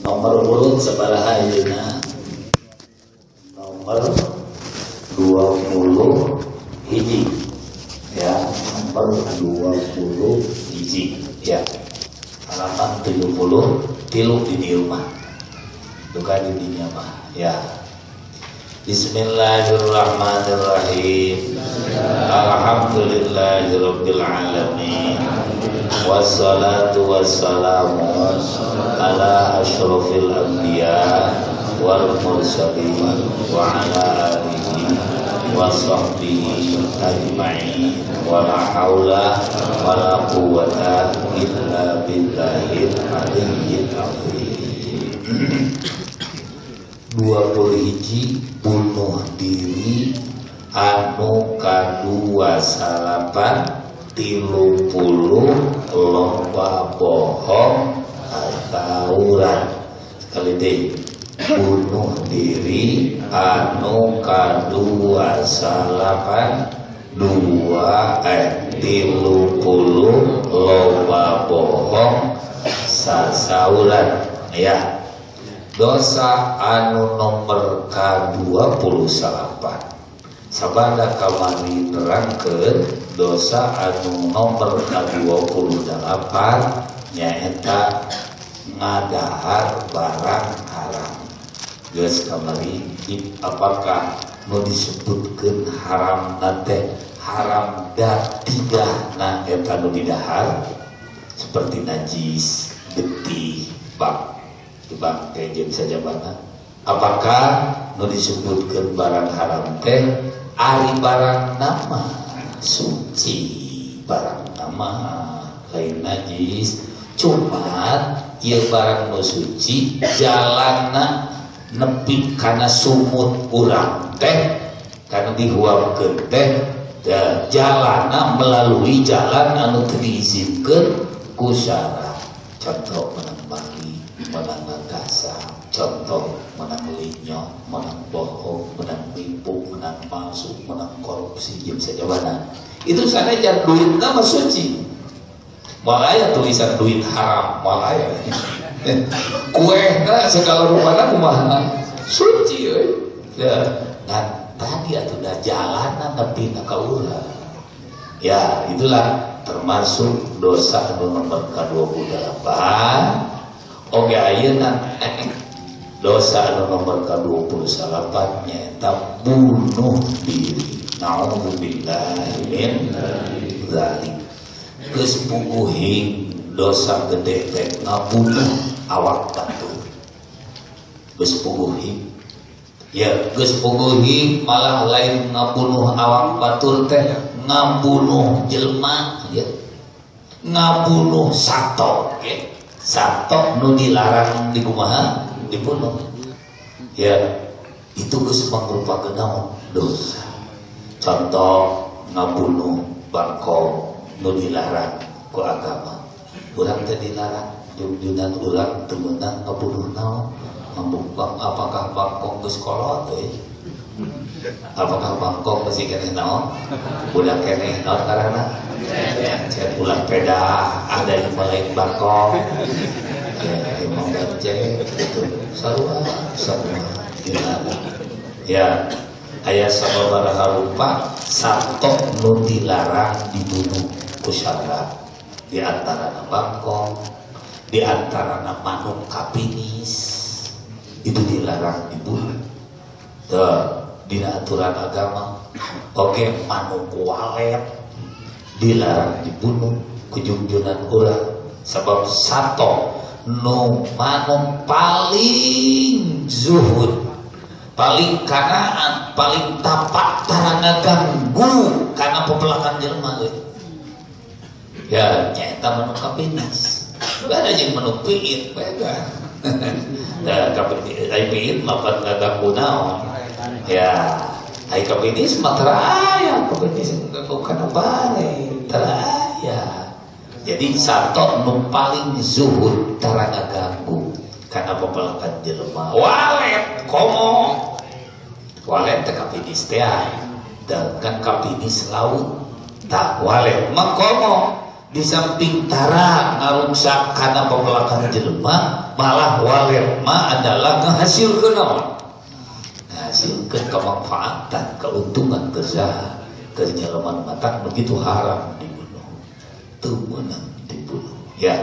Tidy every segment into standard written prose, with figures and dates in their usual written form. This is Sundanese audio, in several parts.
Nomor urut sabaraha ayeuna? Nomor 20 hiji. Ya, nomor 20 hiji. Ya. Halaman 73 di dieu mah. Duka di dinya mah, ya. Bismillahirrahmanirrahim. Alhamdulillahirabbil alamin. Wassalatu wassalamu ala asyrafil anbiya wal mursalin wa ala alihi wa sahbihi ajma'in. Wa la haula wa la quwwata illa billahil aliyyil azim. 20 hiji bunuh diri anu kadua salapan 30 loba bohong atauran. Sekali deh, bunuh diri anu kadua salapan dua 30 loba bohong sasauran. Ya, dosa anu nomor ka-28 sabada kamari terangkeun dosa anu nomor ka-28 nyaeta ngadahar barang haram. Geus kamari apakah nu disebutkeun haram teh haram datiyahna eta nu didahar seperti najis, getih, bak bangke jeung sajabana. Apakah nu disebutkeun barang haram teh ari barang nama suci, barang nama lain najis, cuman ieu barang nu suci jalanna nepi kana sumut urang teh kana dihuapkeun teh jalanna melalui jalan anu teu diizinkeun ku syara. Contoh menang bali, menang ngagasa, contoh menang linyo, menang bohong, menang nipu, menang palsu, menang korupsi, jeung sajabana. Itu sanajan duitna mah suci. Moal aya tulisan duit haram, moal aya. Kuehna segala rupana kumaha? Suci euy. Ya, dan tadi atuh da jalanan nepi ka urang. Ya, itulah termasuk dosa anu nomor ka-28. Oke, ayeuna dosa anu nomor ka-28 nyaeta bunuh diri. Nauzubillahi min dzalik. Geus puguhing dosa gede teh ngabunuh awak batur. Geus puguhing. Ya, geus puguhing malah lain ngabunuh awak batur teh ngabunuh jelema ya. Ngabunuh sato ya. Sato nu dilarang dikumaha dibunuh. Ya, itu geus mangrupakeun naon? Dosa. Contoh ngabunuh bangkong nu dilarang ku agama. Urang teh dilarang, jungjunan urang teu meunang ngabunuh naon? Bang, apakah bangkong geus kolot euy? Apakah bangkong masih keneh naon? Udah keneh naon karena cet ulah pedah ada yang lain bangkong. Ya, emang becek gitu. Sarua sarua dilarang. Ya, aya sababaraha rupa sato nu dilarang dibunuh ku syara. Di antarana bangkong, di antarana manuk kapinis itu dilarang dibunuh. Tuh, dina aturan agama. Oke, manuk walet dilarang dibunuh kujungjunan urang sebab sato nu manuk paling zuhud, paling kanaan, paling tapak tara ngaganggu kana pepelakan jelema euy. Ya, nyaeta manuk kapinis. Beda jeung manuk piit beda. Nah, kapinis ai piit mah pan ngaganggu naon. Ya, ai kapinis mah tara aya, kapinis ngaganggu kana bare, tara aya. Jadi sato nu paling zuhud tara ngaganggu kana pepelakan jelema. Walet komo. Walet teh kapinis teh ai. Dan kan kapinis laut. Tak walet mah komo. Di samping tara ngaruksak kana pepelakan jelema, malah walet mah adalah ngahasilkeun naon? Ngahasilkeun kemanfaatan, keuntungan kerja kerja leman matak begitu haram dibunuh. Teu meunang dibunuh. Ya.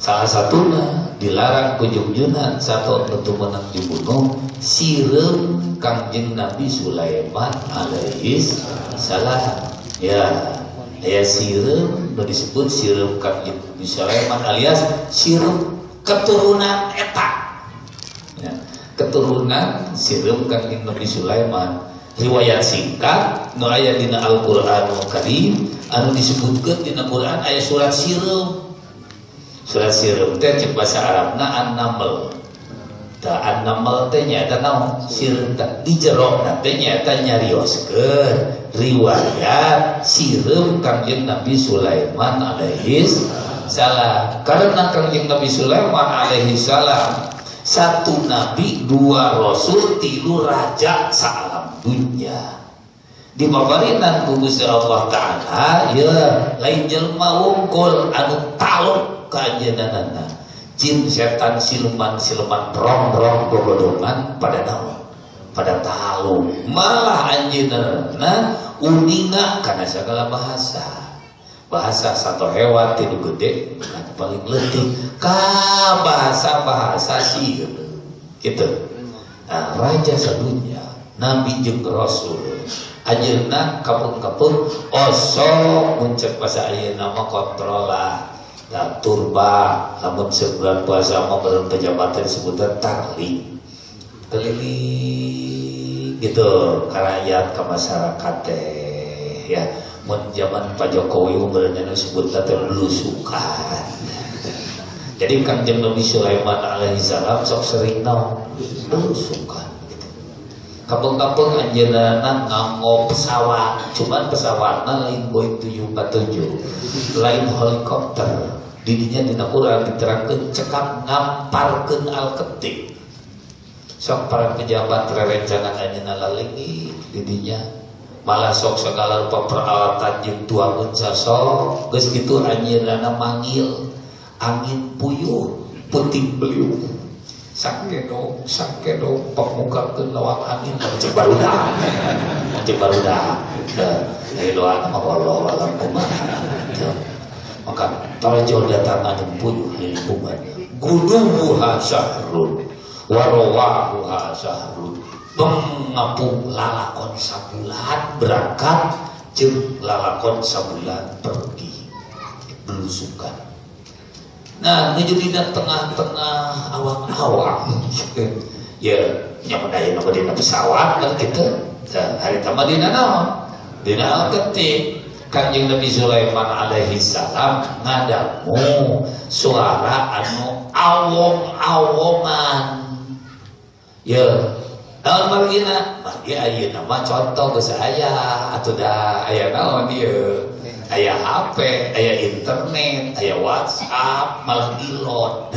Salah satunya dilarang kunjung-jungan satu teu meunang dibunuh sireum Kangjeng Nabi Sulaiman alaihi salam. Ya. Ya sireum nu disebut sireum Kangjeng Nabi Sulaiman alias sireum keturunan eta. Ya, keturunan sireum Kangjeng Nabi Sulaiman. Riwayat singkat nu aya dina Al-Qur'anul Karim anu disebutkeun dina Quran aya surat sireum. Surat sireum teh cek bahasa Arabna an-naml. Tah an-naml teh nyaeta naon? Sireum teh di jerona teh nyaeta nyarioskeun riwayat sireum Kangjeng Nabi Sulaiman alaihi salam. Karena Kangjeng Nabi Sulaiman alaihi salam satu nabi, dua rasul, tilu raja saalam dunia. Di pabarinan ku Gusti Allah Ta'ala ya lain jelema wungkul anu taluk ka anjeunna. Jin setan siluman-siluman rong-rong gogodongan pada naon? Pada taluk. Malah anjeunna uninga kana segala bahasa. Bahasa satu hewan tilu gede kan paling leutik ka bahasa-bahasa sieun gitu. Nah, raja sadunya nabi jeung rasul anjeunna kapeung-kapeung osok mun cek bahasa ayeuna mah kontrol lah. Nah, turba lamun sebulan puasa mah beureum pejabat disebutna tarli keliling gitu ka rakyat ka masyarakat teh ya. Mun zaman Pak Jokowi umurnya disebutna teh belusukan. Jadi Kangjeng Nabi Sulaiman alaihi salam sok sering naon belusukan gitu. Kampung-kampung anjeunna nganggo pesawat, cuman pesawatna lain Boeing 747, lain helikopter. Didinya dina Quran diterangkeun cekap ngamparkeun alketik. Sok para pejabat rerencangan anjeunna lalengit didinya. Malah sok segala rupa peralatan jeung tuangeun sasok geus kitu anjeunna manggil angin puyuh puting beliung sakedo sakedo pamukakeun lawang angin cek barudak cek barudak teu doa mah wallahu alam kumaha. Maka tarjo datang angin puyuh lingkungan guduha syahrun warawahuha syahrun mengapung lalakon sabulan berangkat jeung lalakon sabulan pergi belusukan. Nah nuju dina tengah-tengah awang-awang ya nyaman aya nu dina pesawat kan kitu. Tah harita mah dina naon? Dina alketik. Kangjeng Nabi Sulaiman alaihi salam ngadamu suara anu awong-awongan. Ya naon margina? Margi ayeuna mah contoh geus aya atuh da aya naon ieu? Aya HP, aya internet, aya WhatsApp, malah di-load.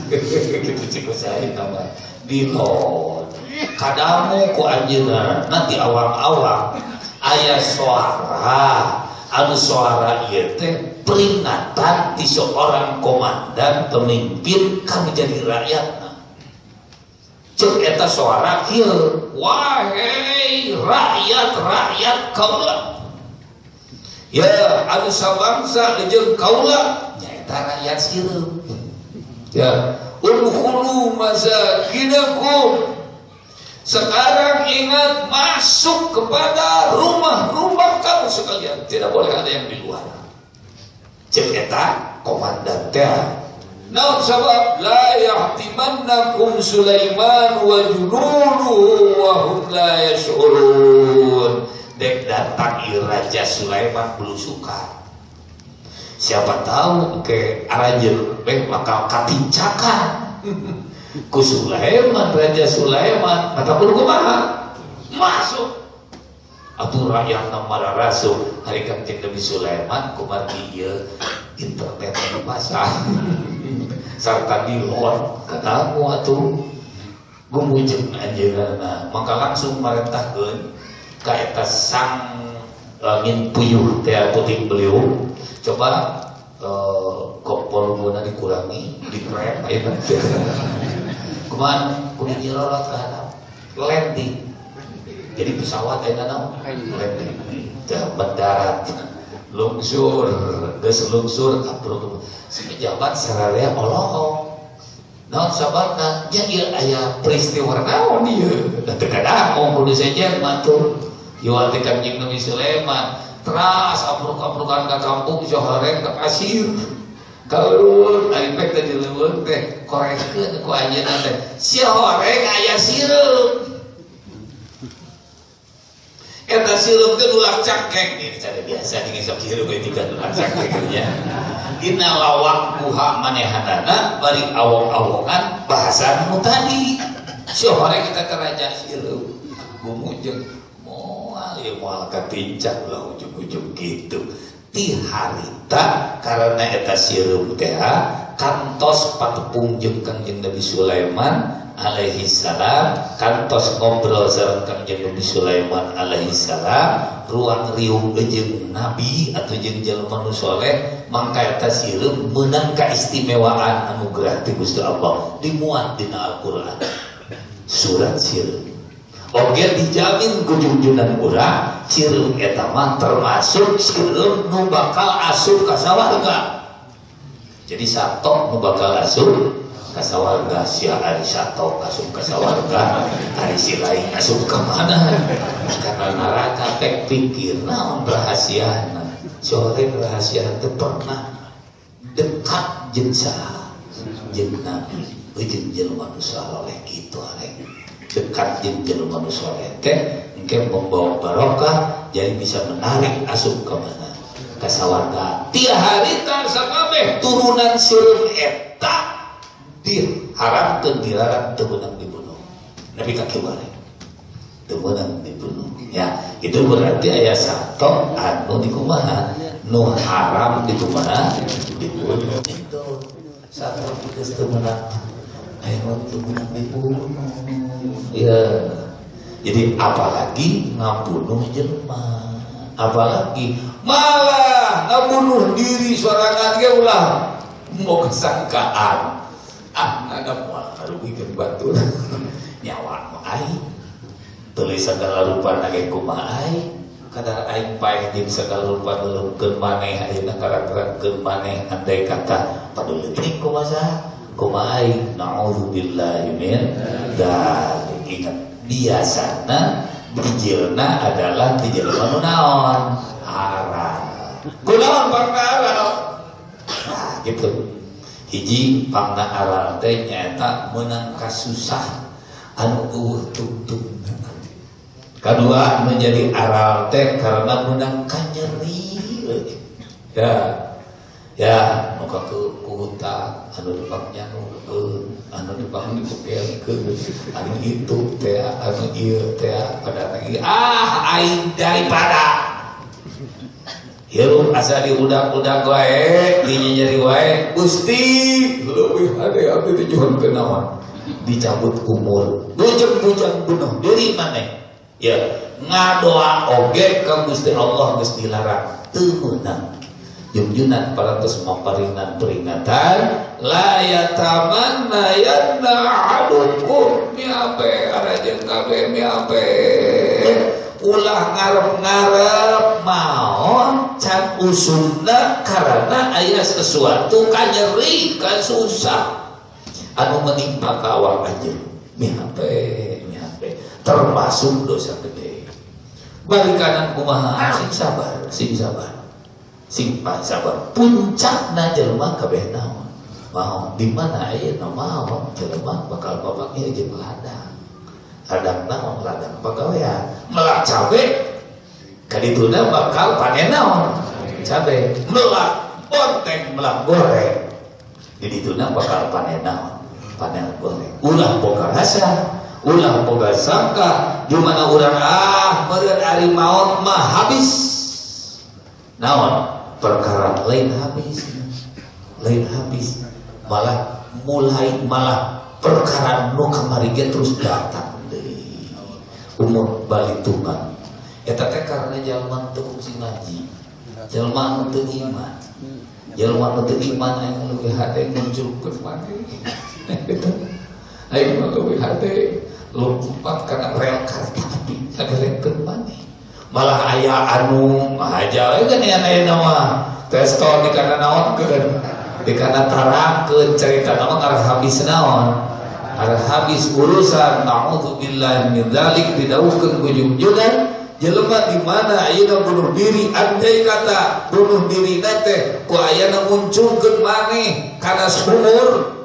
Gitu cik saya mah di-load. Kadamu ku anjeunna nanti awang-awang aya suara anu suara ieu teh peringatan ti seorang komandan pemimpin kami jadi rakyatna. Cek eta suara kieu, wahai rakyat-rakyat kaula. Ya anu sabangsa jeung kaula nyaeta rakyat sireum. Ya, udkhulu masakinakum. Sekarang ingat masuk kepada rumah-rumah kamu sekalian, tidak boleh ada yang di luar. Cek eta komandan teh. Naon sabab la yahtimannakum Sulaiman wa junuduhu wa hum la yash'urun. Dek datang Raja Sulaiman belusukan. Siapa tahu ke aranjeun beh bakal katincakan. Ku Sulaiman, Raja Sulaiman, mata kudu kumaha? Masuk. Atuh rakyat mararasuk hari Kangjeng Nabi Sulaiman kumargi ieu internet dipasang. Sarta dilon katamu atuh gumujeng anjeunna maka langsung marentahkeun ka eta sang angin puyuh teh puting beliung coba Kok volumena dikurangi, dikrem ayeuna. Kumaha kudu nyirorot ka handap. Landing. Jadi pesawat ayeuna naon? Landing. Teu mendarat. Lungsur, geus lungsur apruk. Si pejabat sararea olohok. Naon sababna? Nya ieu aya peristiwa naon ieu? Da teu kadangu kudu sejen mah tuh. Ieu teh Kanjeng Nabi Sulaiman. Teras apruk-aprukan ka kampung sohoreng ka pasir. Kaurun ari pek teh di leuweung teh korehkeun ku anjeunna teh. Si horeng aya sireum. Eta sireum teh nulak cakek. Ini cara biasa dingin sok sireum we juga nulak cakek nya. Dina lawak buha manehanana bari awong-awongan bahasa nu tadi. Si horeng kita keraja sireum. Bumujeng moal ya moal katincak lah ujung-ujung gitu. Ti harita karena eta sireum teh kantos patepung jeung Kangjeng Nabi Sulaiman alaihi salam, kantos ngobrol sareng Kangjeng Nabi Sulaiman alaihi salam, ruang riung jeung nabi atau jeung jelema nu soleh, mangka eta sireum meunang kaistimewaan anugerah ti Gusti Allah dimuat dina Al-Qur'an. Surat sireum. Oge dijamin ku junjunan urang sireum eta mah termasuk sireum nu bakal asup ka sawarga. Jadi sato nu bakal asup ka sawarga, sia ari sato asup ka sawarga, ari si lain asup ka mana? Karena neraka teh pikir naon rahasiana. Sore rahasia teh pernah dekat jeung saha? Jeung nabi, jeung jelema nu saleh kitu arek. Dekat jeung jelema nu saleh teh engke membawa barokah, jadi bisa menarik asup ka mana? Ka sawarga. Ti harita sakabeh turunan sireum eta diharamkeun, dilarang, teu meunang dibunuh. Nabi ka kieu balik. Teu meunang dibunuh. Ya, itu berarti aya sato anu dikumaha? Nu haram dikumaha? Dibunuh. Itu sato geus teu meunang. Ayo teu meunang dibunuh. Ya. Jadi apalagi ngabunuh jelema. Apalagi malah ngabunuh diri sorangan ge ulah mau kesangkaan. Ah, ada moal karugikeun batur. Nyawa mah aing. Teulis sagala rupa ge kumaha aing. Kadar aing paeh jeung sagala rupa ngeuleuhkeun maneh ayeuna karak-karakkeun maneh andai kata paduleutik kumaha kumaha aing. Naudzubillahi min dzalik. Ingat biasana bijilna adalah ti jelema nu naon? Aral. Kunaon pangna aral? Nah, gitu. Hiji pangna aral teh nyaeta meunang kasusah anu eueuh tungtungna. Kadua menjadi aral teh karena meunang kanyeri. Ya. Ya, nu ka ku hutang, anu dipak nyanukeun, anu dipak dipekelkeun, anu itu teh, anu ieu teh, pada lagi ah aing daripada hirup asa diudak-udak wae, dinyeri wae, Gusti leuwih hade abdi teh nyuhunkeun naon? Dicabut umur, bujang-bujang bunuh diri maneh. Ya, ngadoa oge ka Gusti Allah geus dilarang, teu meunang. Junjunan parantos maparinan peringatan la yatamanna yanna ahadukum miape arajeun kabeh miape ulah ngarep-ngarep maon can usumna karena aya sesuatu kanyeri kasusah anu menimpa ka awak anjeun miape miape termasuk dosa gede. Balik kanan kumaha sing sabar sing sabar sing sabar puncakna jelema kabeh naon maon di mana ayeuna maon jelema bakal bapaknya jeung ladang ladang naon ladang pagawean melak cabe kadituna bakal panen naon cabe melak bonteng melak goreng didituna bakal panen naon panen goreng ulah boga rasa ulah boga sangka di mana urang ah meureun ari maot mah habis naon perkara lain habis malah mulai malah perkara nu kamari ge terus datang deui umur balitungan eta teh karena jalma teu kungsi ngaji, jalma nu teu iman. Jelema nu teu iman aya leuwih hade munculkeun maneh. Gitu. Aing mah leuwih hade lompat kana rel kereta api ngagerekeun maneh. Malah aya anu ngahaja we geuningan ayeuna mah. Testo di kana naonkeun, di kana tarangkeun carita mah ngarah habis naon. Ngarah habis urusan. Na'udzubillahi min dzalik didawuhkeun ku junjungan jelema di mana ayeuna bunuh diri andai kata bunuh diri teh ku ayana munculkeun maneh kana sumur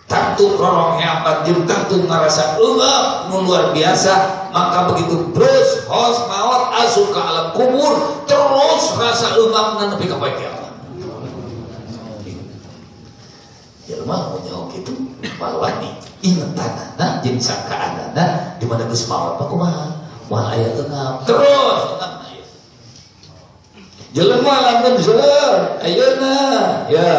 tangtu rorong hebat jeung tangtu ngarasa eungeup nu luar biasa maka begitu brus hos maot asup ka alam kubur terus rasa eungapna nepi ka poe kiamat. Jelema mun nyaho kitu malwani ingetanana jeung sangkaanana di mana geus maot mah kumaha moal aya eungap terus eungapna ieu. Jelema lamun seueur ayeuna ya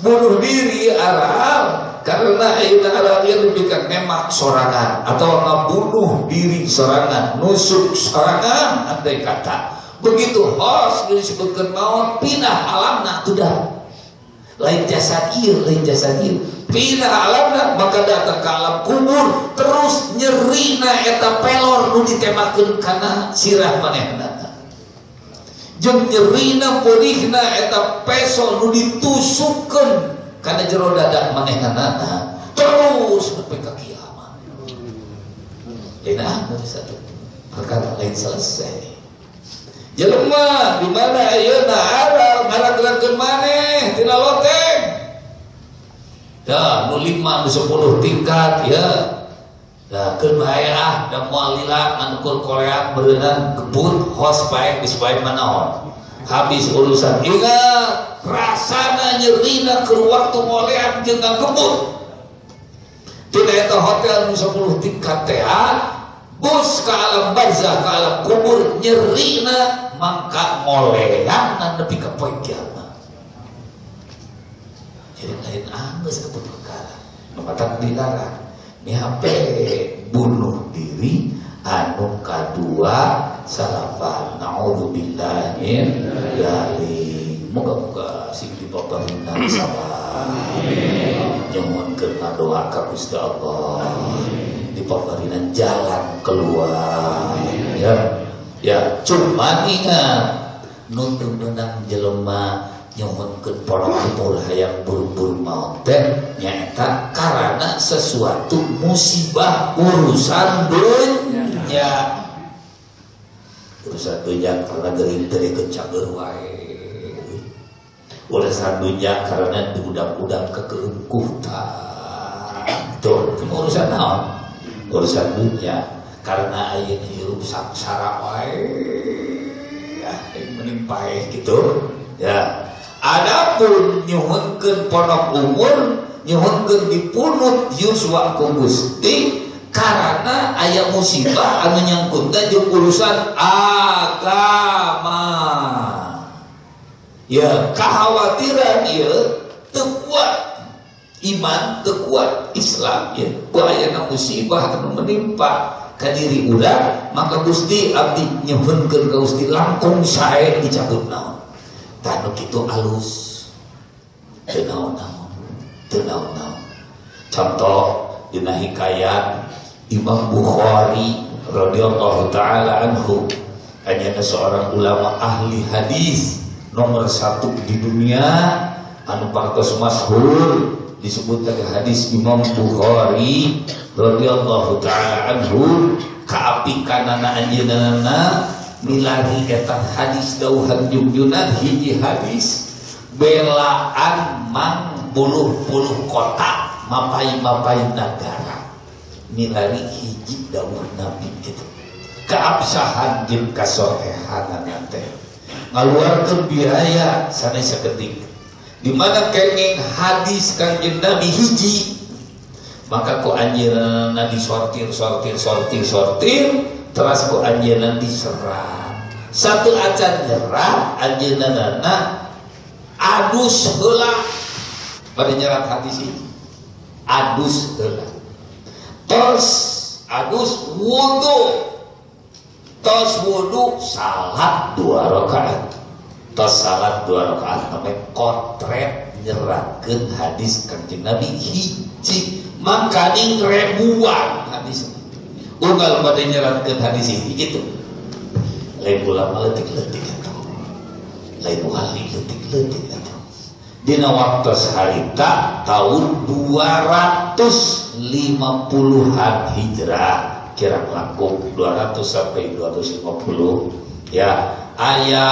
bunuh diri aral karena ayeuna aral ieu lebih ka nembak sorangan atau ngabunuh diri sorangan nusuk sorangan andai kata begitu hos disebutkeun maot pindah alamna sudah lain jasad ieu lain jasad ieu pindah alamna maka datang ke alam kubur terus nyerina eta pelor nu ditembakeun kana sirah manehna jeung nyerina peurihna eta peso nu ditusukkeun kana jero dada manehna terus nepi ka kiamat. Dina satu perkara lain selesai. Jelema di mana ayeuna aral ngaragerakeun maneh tina loteng. Dah nu 5 nu 10 tingkat ya. Dah keun bae ah da moal lila ngan ukur koleang beureunan gebut hos pae geus bae manaon. Habis urusan ingat rasana nyerina keur waktu ngoleang jeung ngagebut. Tina eta hotel nu 10 tingkat teh bus ka alam barzah ka alam kubur nyerina mangka ngoleang nepi ka poe kiamat. Jadi lain anggeus atuh perkara. Nu matak dilarang. Ni HP bunuh diri anu kadua salapan. Na'udzubillahi min dzalik. Moga-moga sing dipaparinan sabar. Nyuhunkeun ngadoa ka Gusti Allah. Dipaparinan jalan keluar. Ya. Ya, cuman ingat nundung nunang jelema nyuhunkeun pondok umur hayang buru-buru maot teh nyaeta karana sesuatu musibah urusan dunya. Urusan dunya karena gering teu cager wae. Urusan dunya karena diudak-udak kekeungkutan. Tuh, urusan naon? Urusan dunya. Karena ayeuna hirup sangsara wae mending paeh gitu ya. Adapun nyuhunkeun pondok umur nyuhunkeun dipunut yuswa ku Gusti karena aya musibah anu nyangkutna jeung urusan agama ya. Kekhawatiran ieu teu kuat iman, teu kuat Islam ya, ku ayana musibah anu menimpa ka diri urang maka Gusti abdi nyuhunkeun ka Gusti langkung sae dicabut naon tah nu kitu alus teu naon-naon teu naon-naon. Contoh dina hikayat Imam Bukhari radhiyallahu taala anhu, anjeunna seorang ulama ahli hadis nomor 1 di dunia anu patos masyhur disebut lagi hadis Imam Bukhari radhiyallahu taala anhu kaapikanana anjeunna milari eta hadis dauhan jungjunan hiji hadis belaan mang puluh-puluh kota mapai-mapai nagara milari hiji dawuh Nabi gitu. Keabsahan jeung kasolehanana teh ngaluarkeun biaya sanes sakedik. Di mana kenging hadis Kangjeng Nabi hiji maka ku anjeunna disortir sortir sortir sortir terus ku anjeunna diserat. Satu acan nyerat anjeunna adus heula pada nyerat hadis ini. Adus heula. Tos adus wudu. Tos wudu salat 2 rakaat. Tos salat 2 rakaat namanya kotret nyeratkeun hadis Kanjeng Nabi hiji makaning ribuan hadis. Unggal pada nyeratkeun hadis hiji gitu. Lain ulama leutik-leutik atuh. Lain wali leutik-leutik atuh. Dina waktu harita tahun 250-an Hijrah, kirang langkung 200 sampai 250 ya. Aya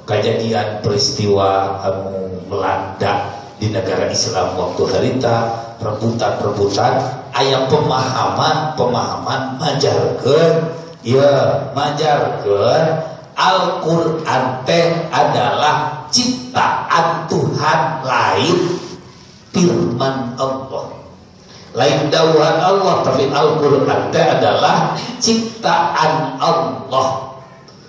kejadian peristiwa anu melanda di negara Islam waktu harita, rebutan-rebutan, aya pemahaman-pemahaman majarkeun ya, majarkeun Al-Qur'an teh adalah ciptaan Tuhan, lain firman Allah, lain dawuhan Allah, tapi Al-Qur'an teh adalah ciptaan Allah.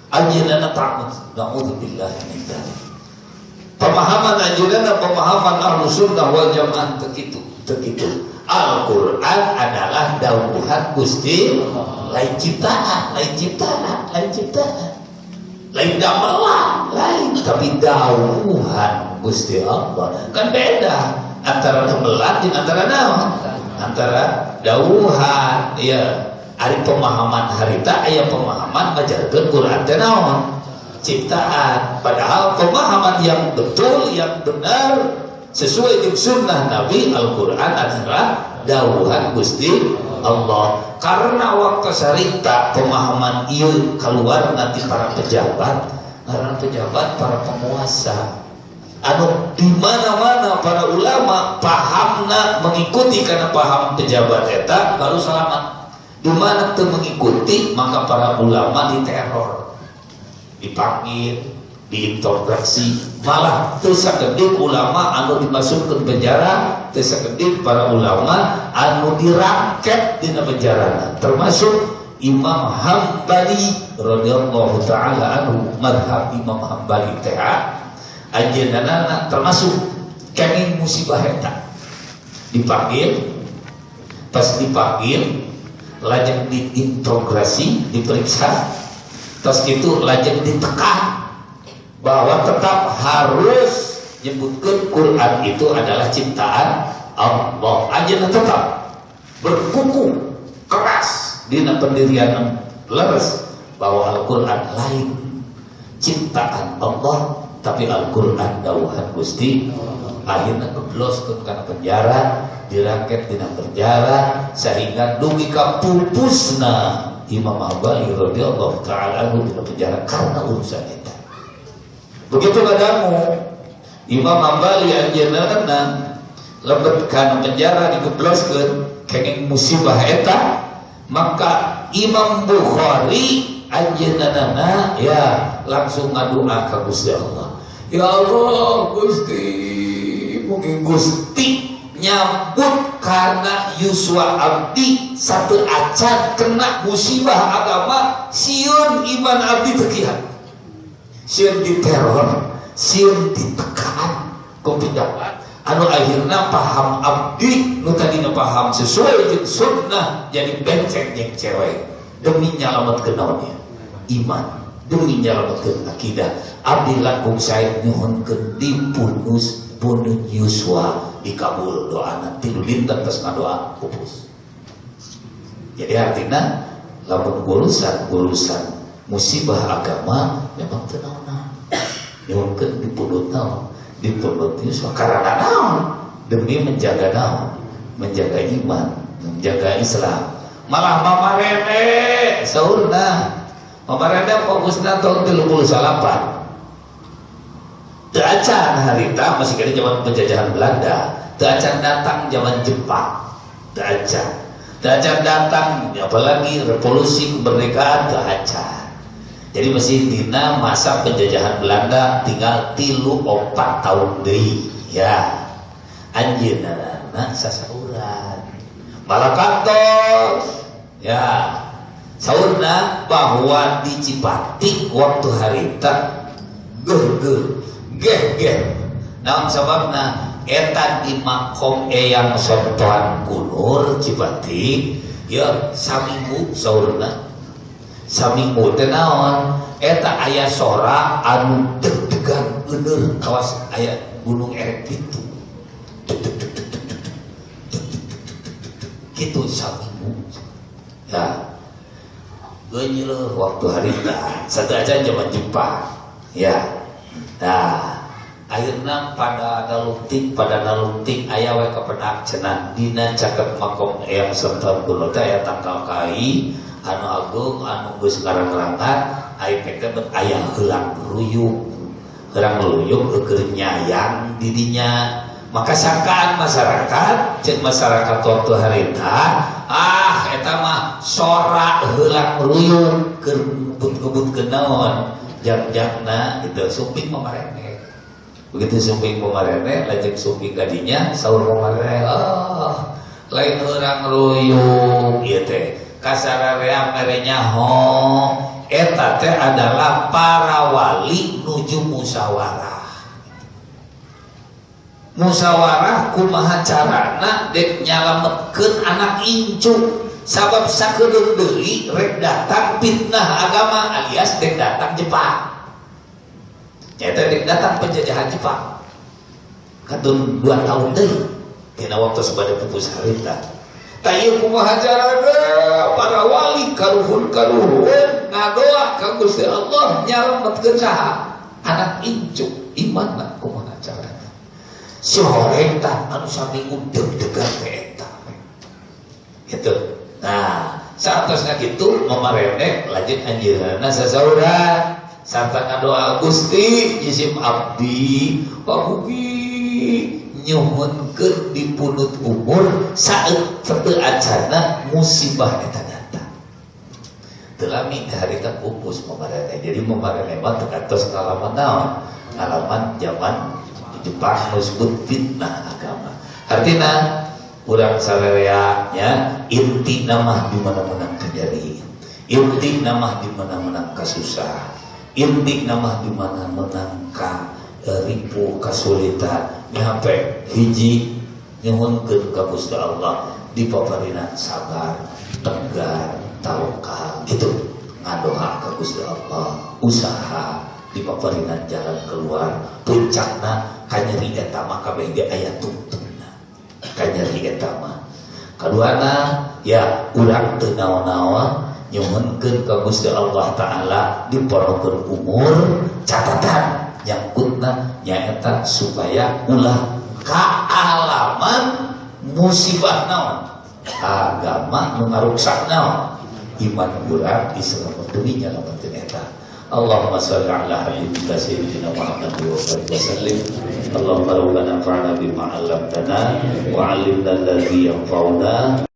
Anjeunna ta'ud, na'udzubillah min dzalik. Pemahaman anjeunna, pemahaman Ahlus Sunnah wal Jamaah teu kitu, teu kitu. Al-Qur'an adalah dawuhan Gusti, lain ciptaan, lain ciptaan, lain ciptaan. Lain damelan, lain, tapi dawuhan Gusti Allah. Kan beda antara damelan jeung antara naon? Antara dawuhan, ya. Ari pemahaman harita aya pemahaman majarkeun Quran teh naon? Ciptaan. Padahal pemahaman yang betul, yang benar sesuai dengan sunnah Nabi, Al-Quran adalah dawuhan Gusti Allah. Karena waktu sarita pemahaman ieu keluar nanti para pejabat, para pejabat, para penguasa anu di mana-mana para ulama pahamna mengikuti karena paham pejabat eta baru selamat. Di mana teu mengikuti maka para ulama diteror, dipanggil, diinterogasi, malah teu sakedik ulama anu dimasukkeun penjara, teu sakedik para ulama anu dirangket dina penjara, termasuk Imam Hambali radhiyallahu taala anhu, madhab Imam Hambali teh anjeunna termasuk kenging musibah eta. Dipanggil, pas dipanggil lajeng diinterogasi, diperiksa, terus gitu lajeng ditekan bahwa tetap harus nyebutkan Quran itu adalah ciptaan Allah. Anjeunna tetap berkuku keras dina pendirian leres bahwa Al-Quran lain ciptaan Allah, tapi Al-Quran dawuhan Gusti. Akhirnya gebloskeun kana penjara, dirangket dina penjara sehingga dugi ka pupusna Imam Hambali radhiyallahu taala anhu dina penjara karena urusan eta. Begitu kadamu Imam Hambali anjeunna lebet kana penjara digebloskeun kenging musibah eta, maka Imam Bukhari anjeunna ya langsung ngadua ka Gusti Allah. Ya Allah Gusti, mungkin Gusti nyambut karena yuswa abdi satu acan kena musibah agama, sieun iman abdi tekihan, sieun diteror, sieun ditekan ku pejabat anu akhirna paham abdi nu tadina paham sesuai jeung sunnah jadi benceng jeung cewek demi nyalametkeun naonnya iman, demi nyalametkeun akidah. Abdi langkung sae nyuhunkeun dipunus pundut yuswa, dikabul doana 3 dinten tos ngadoa pupus. Jadi artinya lamun urusan musibah agama memang teu naon-naon, nyuhunkeun dipundut naon, dipundut yuswa karena naon, demi menjaga naon, menjaga iman, menjaga Islam. Malah Mama Rene saurna, Mama Rene fokusna tahun 38. Teu acan harita masih kena zaman penjajahan Belanda, teu acan datang zaman Jepang, teu acan, teu acan datang apalagi revolusi kemerdekaan teu acan. Jadi masih dina masa penjajahan Belanda tinggal 3-4 tahun deui ya. Anjeunna sasauran malah kantos ya saurna bahwa di Cipati waktu harita geh geh geh geh naon sababna eta di makom Eyang Sontoan Kunur Cipati ya saminggu saurna Saminggu teh naon? Eta aya sora anu deg-degan euneur kawas aya gunung erek kitu. Deg deg deg deg deg deg deg deg kitu saminggu. Ya. Geunyeuleuh waktu harita satu aja zaman Jepang ya. Nah, akhirnya pada nalungtik aya we kapenak cenah dina caket makom Eyang Sentot Kulo teh aya tangkal kai anu agung anu geus ngarang-rangan ai teh aya heulang ruyuk, heulang ruyuk keur nyayang di dinya. Maka sangkaan masyarakat, cek masyarakat waktu harita, ah eta mah sora heulang ruyuk keur ngebut-ngebut ke naon jam-jamna gitu. Sumping mamarene, begitu sumping mamarene, lajeng sumping kadinya, saur mamarene, "Oh, lain heulang ruyuk ieu teh, kasararea mere nyaho, eta teh adalah para wali nuju musyawarah, musyawarah kumaha carana dek nyalametkeun anak incu, sabab sakedeung deui rek datang fitnah agama alias dek datang Jepang, nyata dek datang penjajahan Jepang." Katun 2 tahun deui tina waktu sebade pupus harita. Tah, ieu kumaha carana para wali karuhun-karuhun ngadoa ka Gusti Allah nyalametkeun saha? Anak incu imanna. Kumaha carana si horeng tah anu saminggu deg-degan teh eta gitu. Nah, saatosna kitu mamarene lajeng anjeunna sasauran sarta ngadoa, "Gusti, jisim abdi pamugi nyuhunkeun dipunut umur saat teu acana musibah eta datang." Teu lami teh harita pupus mamarene. Jadi mamarene mah teu kantos ngalaman naon, ngalaman zaman Jepang disebut fitnah agama. Artinya urang sararea nya, inti nama di mana menang kajari, inti nama di mana menang kasusah, inti nama di mana menang ka ripuh kasulitan, nyampe hiji nyuhunkeun ka Gusti Allah dipaparinan sabar, tegar, tawakal gitu, ngadoa ka Gusti Allah, usaha dipaparinan jalan keluar. Puncakna kanyeri eta mah kabeh ge aya tungtungna kanyeri eta mah. Kaduana ya, urang teu naon-naon nyuhunkeun ka Gusti Allah Ta'ala diporokeun umur, catatan nyangkutna nyaeta supaya ulah kaalaman musibah naon agama nu ngaruksak naon iman urang, Islam, demi nyalametkeun eta. Allahumma salli ala habibika sayyidina Muhammad wa sallim. Allahumma rabbana anfa'na bima 'allamtana wa 'allimna alladhi yanfa'una.